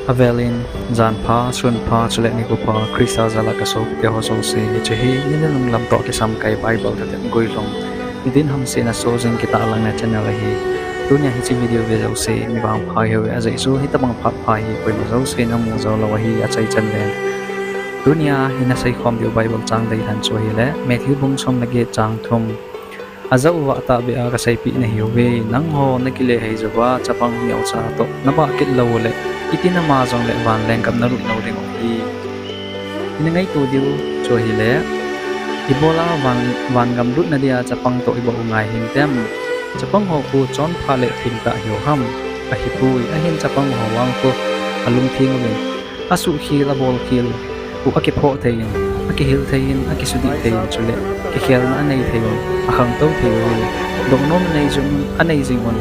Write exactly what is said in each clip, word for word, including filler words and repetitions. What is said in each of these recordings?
Avelin, janpha, sunpha, chule nikho pha, Christa jal'a kasopite ho jouse, hiche hi, nina nunglam toh kisam kai Bible thutep guilhung, nitin hamsetna sojing kitahlang na channel ahi. Tunia hiche video ve jouse, mi vangpha hiuve, ajeh chu hitobang phat pha hi koima jousen amu jou lou ahi, achaichan len. Tunia ina seikhom diu Bible chang deilhen chu ahile, Matthew bung som le get chang thum. Ajah uva tahbeh a kaseipeh nahiuve, nangho nakile hei jouva, chapang neocha toh nabah kit lou uleh, iti nama jongle van lenggam nalut lou ding u ahi. Ina ngaito diu chu ahile, ibola van, vangam lutna dia chapang toh ibah u ngai hintem? Chapang ho khu chonpha le thengtah hiu ham? Ahipoi, ahin chapang ho vang khu alungtheng uvin, asuhkhel, abolkhel u akiphoh thei in, akihil thei in, akisudih thei in, chule kikhelna anei thei un, akhangtou thei uvin, dohnom anei jing, anei jing un,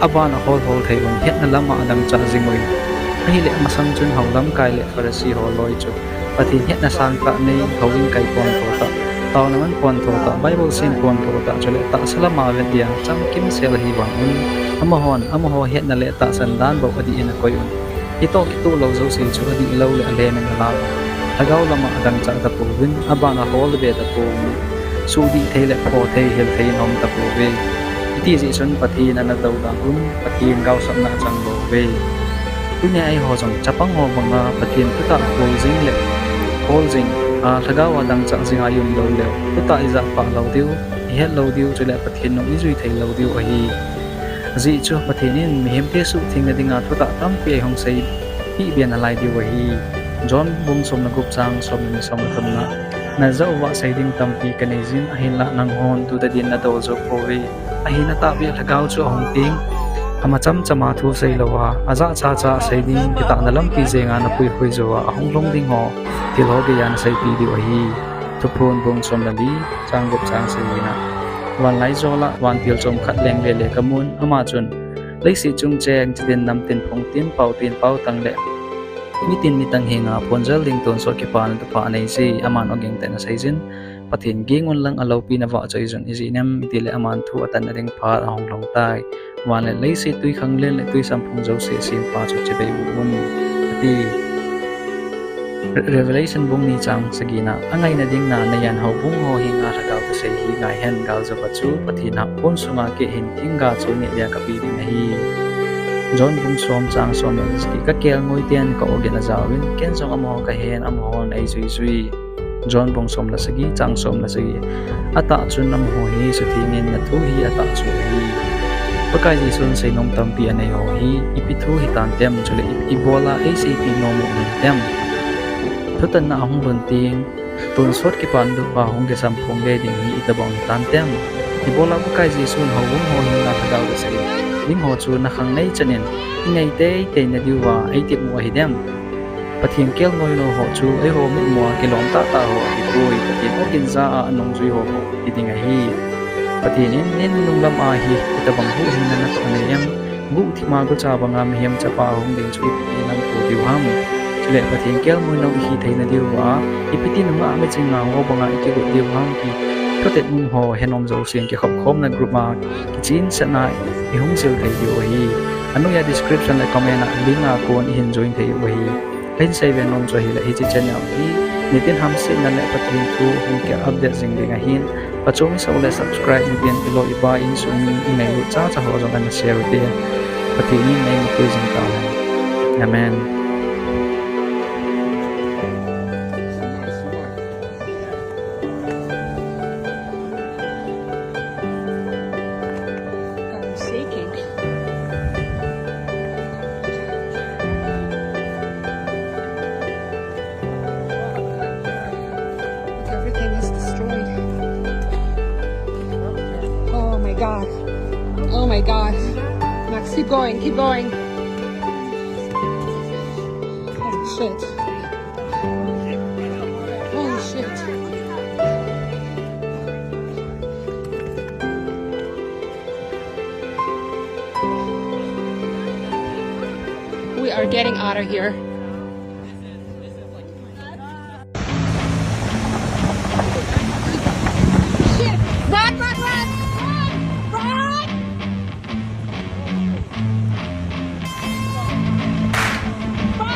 aban aholhol thei un, hetna lama adangchah jing uvin. Ahile amasang chun houlamkai le Pharisee ho loi chu Pathen hetna sangtah nei, houin kai pontho tah, taona man pontho tah, Bible sim pontho tah, chule tahsa lama vet dia chamkimsel ahi vang un, amahon amaho hetna le tahsan dan bou adih in akoi un. Hitoh kitoh lou jouse chu adih lou le alhem in alah un, lhagao lama adangchah tapouvin, aban ahol be tapouvin, sudih thei le phoh thei, hil thei in aum tapouve. Hiti jeh chun Pathen ana dou dan un, Pathen gaosapna achang bouve. Tunia eiho jong chapang ho banga Pathen thutah khol jing le khol jing, a, lhagao a dangchah jing a i um lou leu, thutah ijah pah lou diu, ihet lou diu, chule Pathen nung ijui thei lou diu ahi. Ajeh chu Pathen in mihemte suhthengna dinga thutah tampi eihung seipeh be nalai diu ahi. John bung som le gup chang som le ni, som le thumna. Najah uva sei ding tampi kanei jin, ahinlah nanghon tu tadin nadou jou pouve. Ahin atahbeh lhagao chu ahung teng, ama chamchama thu sei louva, ajah chacha sei ding kitahna lampi jenga napuikhui jouva, ahung lhung ding ho, thil ho geiya naseipeh diu ahi. Thuphon bung som le li, chang gup chang sagi na. Vanlaijol a vantil chomkhat lengle le kamun, ama chun, leiset chung cheng, chitin namtin phungtin, paotin paotang le mitin mitang henga phongjal ding tonsot kipana thupha aneije, aman ogin tah in aseijin, Pathen ging un lang aloupina vahchoijun ijeh inem itile aman thu atanna ding phat ahung lhung tai. Van le leiset, twikhanglen le twisamphong jouse sempa chu chibai u un, ati. Re-, Revelation bung ni chang sagi na, angaina ding na, neiyan houbung ho henga lhagao thusei hi ngaihen, galjouva chu Pathen a pon sunga keihin thingga chu neh dia kapeh ding ahi. John bung som chang som le sagi, kakelngoi ten ka-ogin ajaovin, ken jong amaho kahen, amahon eijuijui. John bung som le sagi, chang som le sagi. Atah chun amaho hi suthengin, nathu hi atahchu ahi. Pakai Jesun seinom tampi aneiho hi ipi thu hitantem, chule i, ibola eiseipeh nom u hintem? Thutanna ahung lhun teng, tonsot kipana thupha hung kisamphong le ding hi itobang hitantem? Ibola Pakai Jesun houbung ho henga lhagao thusei ding ho chu nakhang neichan in inei teitei nadiuva eitep u ahidem? Pathen kelngoi nou ho chu eiho mitmua kilom tahtah ho ahipoi, Pathen ogin ja a anungjui ho bou hiding ahi. Pathen in nina nunglam a hi itobang huhhingna natoh nei em? Guhthima gucha banga mihem chapa ahung ding chu ipi ti nangto diu ham? Chule Pathen kelngoi nou ihi theina diuva ipi ti nungah miching ngah ho banga ikigot diu ham ti, thutep um ho henom jousen kikhopkhomna group a kichensatna ihung jil thei diu ahi. Anoiya description le comment a link a kon ihin join thei u ahi. Kahin seibe nom chu ahile hiche channel hi nitin hamsetna le Pathen thu hung ki update jing ding ahin, phachom isah u le subscribe uvin, iloi ipai insung mi ingailut chacha ho jong ana share uvin. Pathen in neimapui jing tahen. Amen. I'm shaking. Everything is destroyed. Oh my God. Oh my God. Max, keep going, keep going. Holy shit. Holy shit. We are getting out of here. Shit! Run, run, run! Run! Run!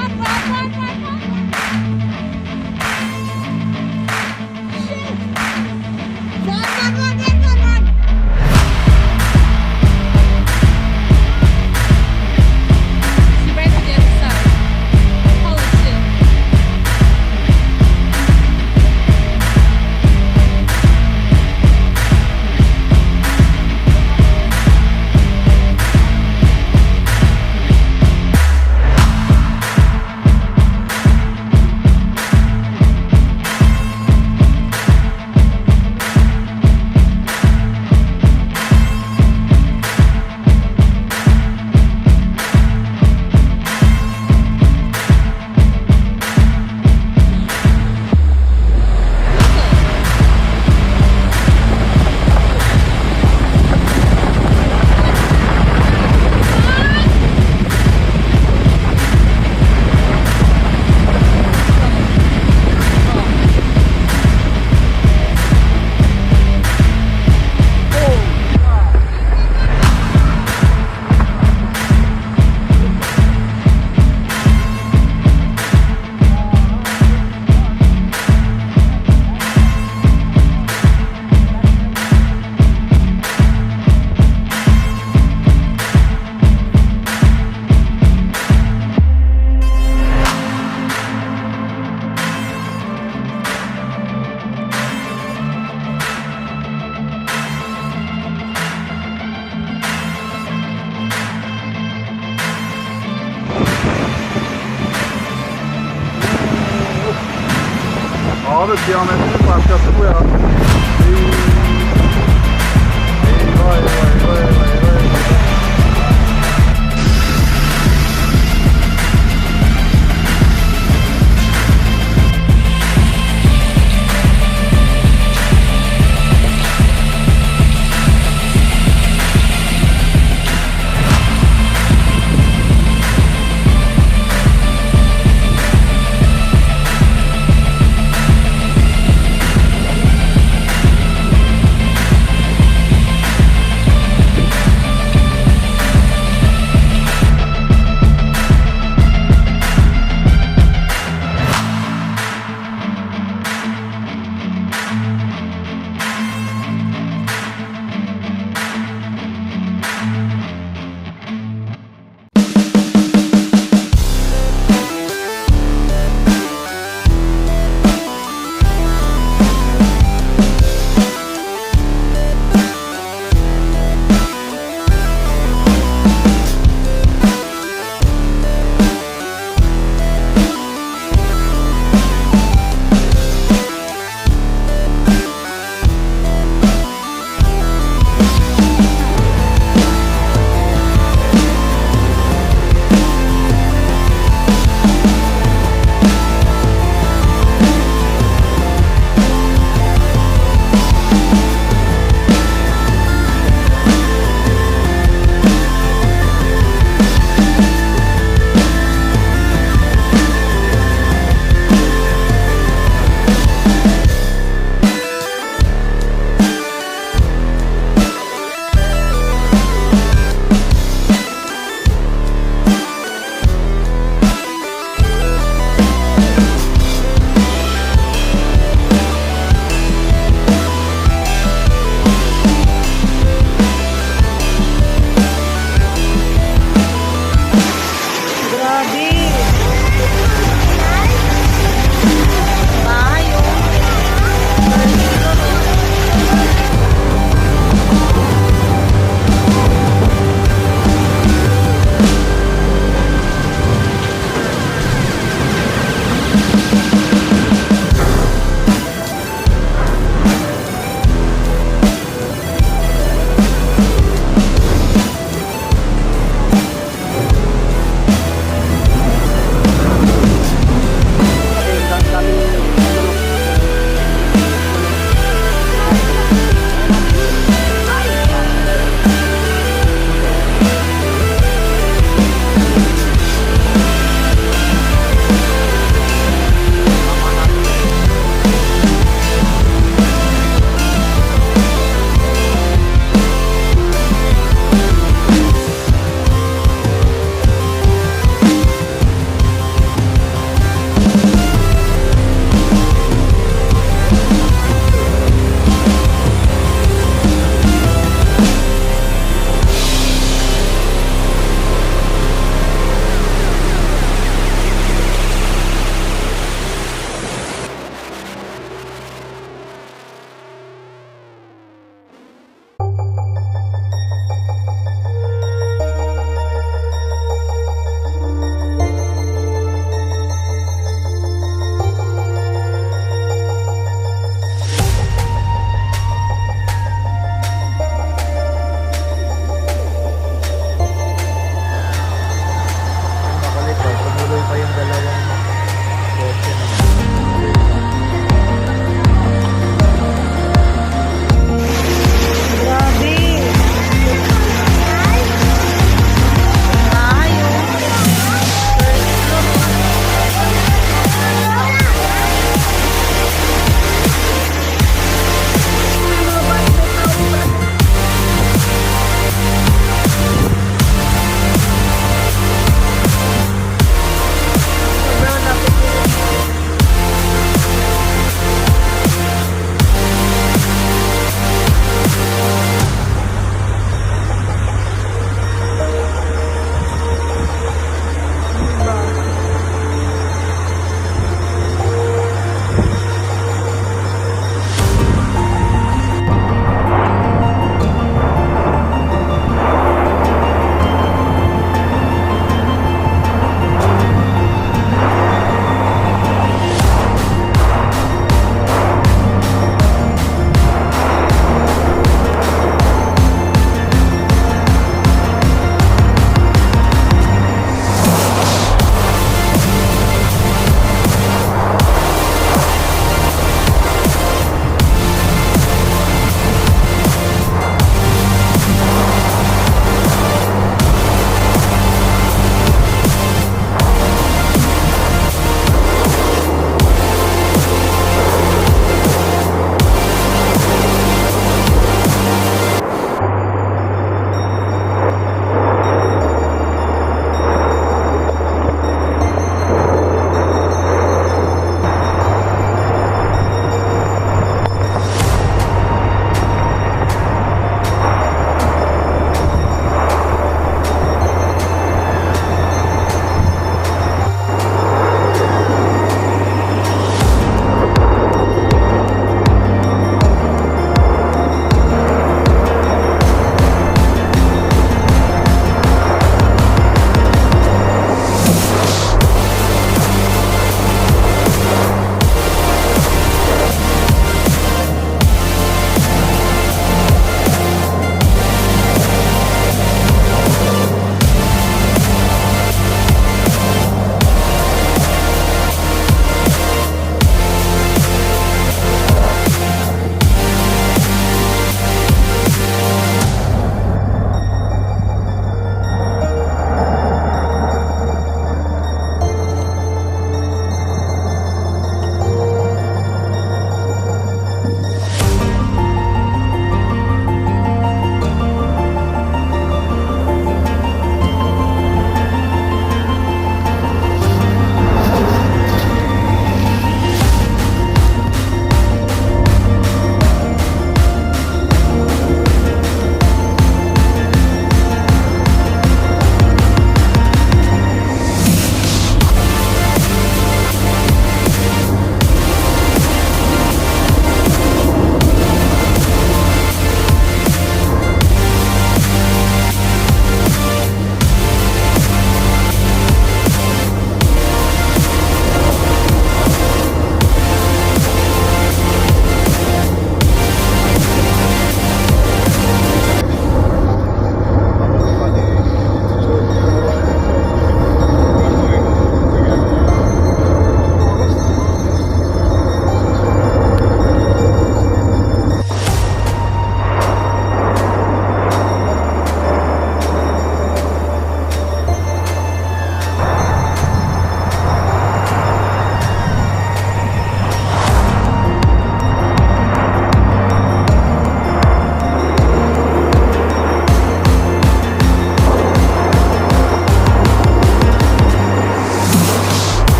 Abi, kilometer park yaptı bu ya. Eyvah, eyvah, eyvah, eyvah, eyvah.